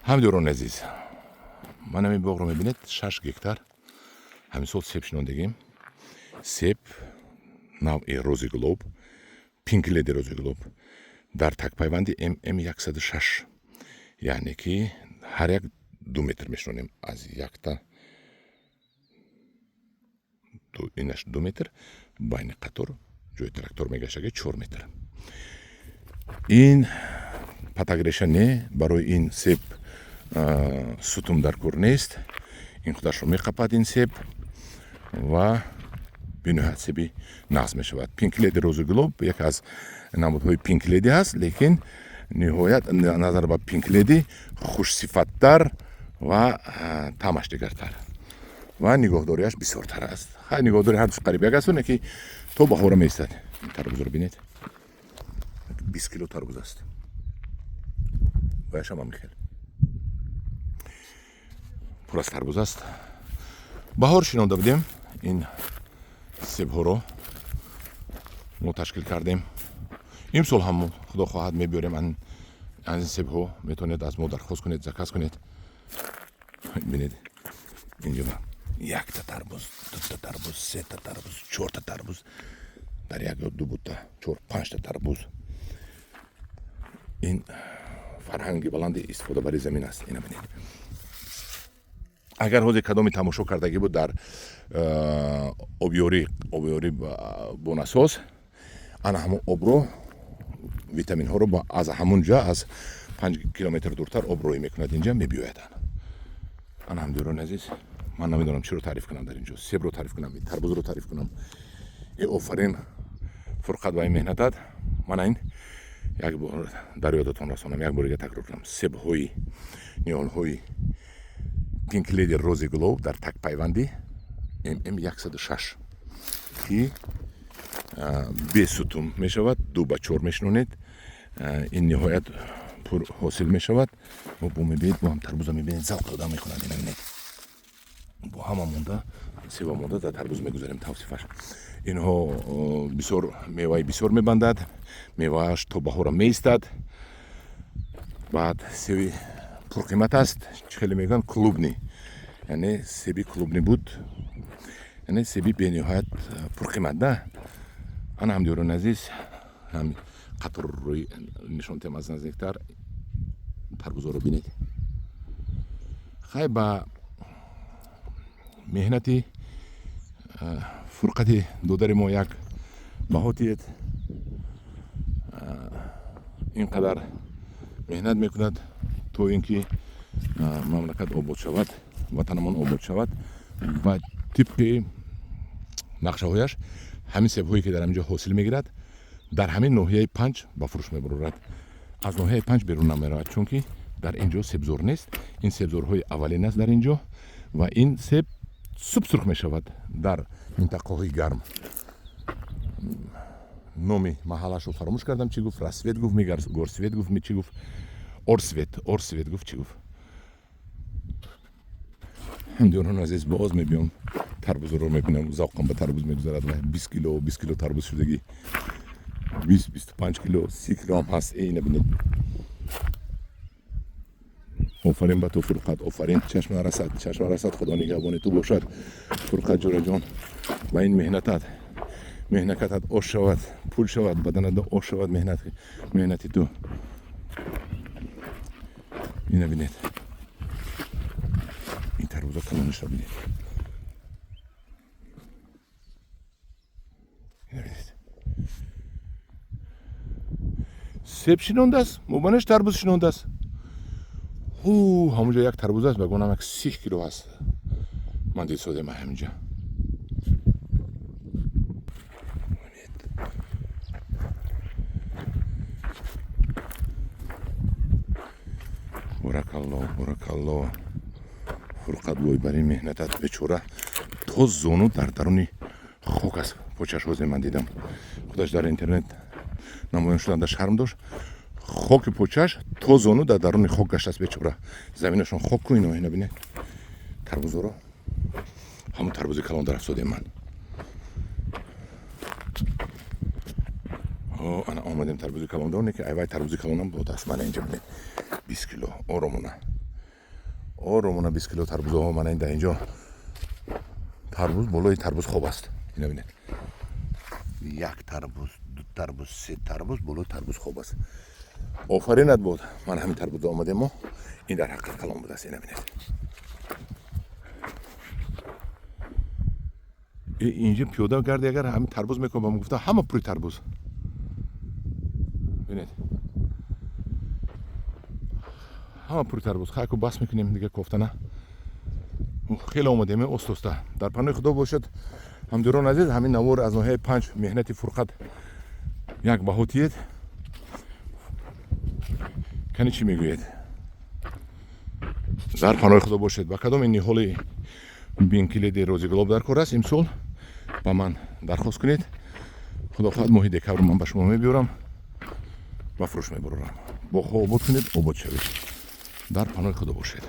Ҳамдиёрони азиз, ман ҳамин боғро мебинед, 6 гектар ҳамин сол себ шинондагим. Себ навъи Рози Глоб, Пинк Леди Рози Глоб дар такпайванди ММ 106, яъне ки ҳар як 2 метр мешинонем, аз якта инаш 2 метр, байни қатор ҷои трактор мегаштаги 4 метр. Ин патагреша не, барои ин себ сутум дар кор нест, ин худашро меқапад ин себ ва бениҳоят себи нағз мешавад. Пинк Леди Рози Глоб яке аз намудҳои Пинк Леди ҳаст, лекин ниҳоят назар ба Пинк Леди хушсифаттар ва таъмаш дигартар ва нигоҳдориаш бисёртар аст. Хай, нигоҳдори ҳардуш қариб як аст, ки то баҳора меистад. Ин тарбузро бинед, 20 кило тарбуз аст, ваяшам ҳамин хел пур аз тарбуз аст. Баҳор шинонда будем, ин себҳоро мо ташкил кардем. Имсол ҳам, худо хоҳад, мебиёрем аз ин себҳо. Метавонед аз мо дархост кунед, заказ кунед. Бинед, инҷо якта тарбуз, дута тарбуз, сета тарбуз, чорта тарбуз дар як ё ду бута, чор панҷта тарбуз. Ин фарҳанги баланди истифодабари замин аст. Ина бинед, агар ҳозир кадоми тамошо кардагӣ буд дар обёрӣ бо насос, ана ҳамон обро, витаминҳоро аз ҳамун ҷа, аз 5 километр дуртар об роҳӣ мекунад, инҷа мебиёяд. Ана, ҳамдиёрони азиз, ман намедонам чиро таъриф кунам дар инҷо, себро таъриф кунам, тарбузро таъриф кунам. Э, офарин, Фурқат, ба ин меҳнатат. Мана, ин як бор дар ёдатон расонам, як бор дига такрор кунам: себҳои ниҳолҳои Пинк Леди Рози Глоб дар такпайванди ММ 106, ки бесутум мешавад, ду ба чор мешинонед, ин ниҳоят пур ҳосил мешавад. Бо мебинед, бо ҳам тарбуза мебинед, завқ одам мехонад. Ина бинед, бо ҳама монда, себа монда, дар тарбуз мегузарем тавсифаш. Инҳо бисёр меваи бисёр мебандад, мевааш то баҳора меистад. Баъд себи пурқимат аст, чӣ хеле мегӯянд, клубный, яъне себи клубный буд, яъне себи бениҳоят пурқимат да. Ана, ҳамдиёрони азиз, қаторрӯи нишон тем аз наздиктар, тарбузоро бинед. Хай, ба меҳнати Фурқати додари мо як баҳо тиед. Ин қадар меҳнат мекунад, то ин ки мамлакат обод шавад, ватанамон обод шавад. Ва тибқи нақшаҳояш ҳамин себҳое, ки дар ҳамин ҷо ҳосил мегирад, дар ҳамин ноҳияи Панҷ ба фурӯш мебарорад, аз ноҳияи Панҷ берун намеравад, чунки дар ин ҷо себзор нест. Ин себзорҳои аввалин аст дар ин ҷо ва ин себ субсурх мешавад дар минтақаҳои гарм. Номи маҳаллашро фаромӯш кардам, чӣ гуфт, Рассвет гуфт, Горсвет гуфт, чӣ гуфт, Орсвет, Орсвет гуфт, чӣ гуфт. Ҳамдиёрони азиз, боз мебиём, тарбузро мебинам, завқам ба тарбуз мегузарад. Ва 20 кило, 20 кило тарбуз шудагӣ, 20, 25 кило, 30 кило ҳам ҳаст. Э, ина бинед. Офарин ба ту, Фурқат, офарин, чашм нарасад, чашм нарасад. Худо нигаҳбони ту бошад, Фурқат ҷӯраҷон. Ба ин меҳнатат, меҳнатат ош шавад, пул шавад, баданада ош шавад меҳнати ту. Ина бинед, ин тарбуза калонишро бинед. Ина бинед, себ шинондааст, мобанаш тарбуз шинондааст. Ҳу, ҳамонҷо як тарбуз аст, ба гумонам як 30 кило ҳаст. Ман дид содем ҳаминҷа. Боракалло, боракалло, Фурқат, вой бар ин меҳнатат. Бечора то зону дар даруни хок аст почаш. Ҳозир ман дидам, худаш дар интернет намоён шуданда шарм дошт, хоки почаш то зону дар даруни хок гаштааст, бечора. Заминашон хок ку. Ино, ина бинед тарбузоро, ҳамон тарбузи калон дар афтодем ман. Ана, омадем тарбузи калондоне, ки айвай, тарбузи калонам буд аст. Мана, инҷа бинед, 20 кило оромона. Оромона 20 кило тарбузоҳо. Мана ин дар инҷо тарбуз болои тарбуз хоб аст. Ина бинед, як тарбуз, ду тарбуз, се тарбуз болои тарбуз хоб аст. Офаринат бод. Мана ҳамин тарбузо омадем мо. Ин дар ҳақиқат калон будааст. Ина бинед, инҷо пиёда гарди, агар ҳамин тарбуз мекунам ба мо гуфта, ҳама пури тарбуз. Бинед, ҳама пури тарбуз. Хайку, бас мекунем дига кофтана, хеле омадем остоста. Дар паноҳи Худо бошад, ҳамдиёрон азиз. Ҳамин навор аз ноҳияи Панҷ меҳнати Фурқат як баҳо тиед. Кани, чӣ мегӯед? Дар паноҳи Худо бошед. Ба кадом ин ниҳоли Пинк Леди, Рози Глоб дар кор аст имсол, ба ман дархост кунед. Худо хоҳад, моҳи декабр ман ба шумо мебиёрам, ба фурӯш мебарорам. Боғҳо обод кунед, обод шавед. Дар паноҳи Худо бошед.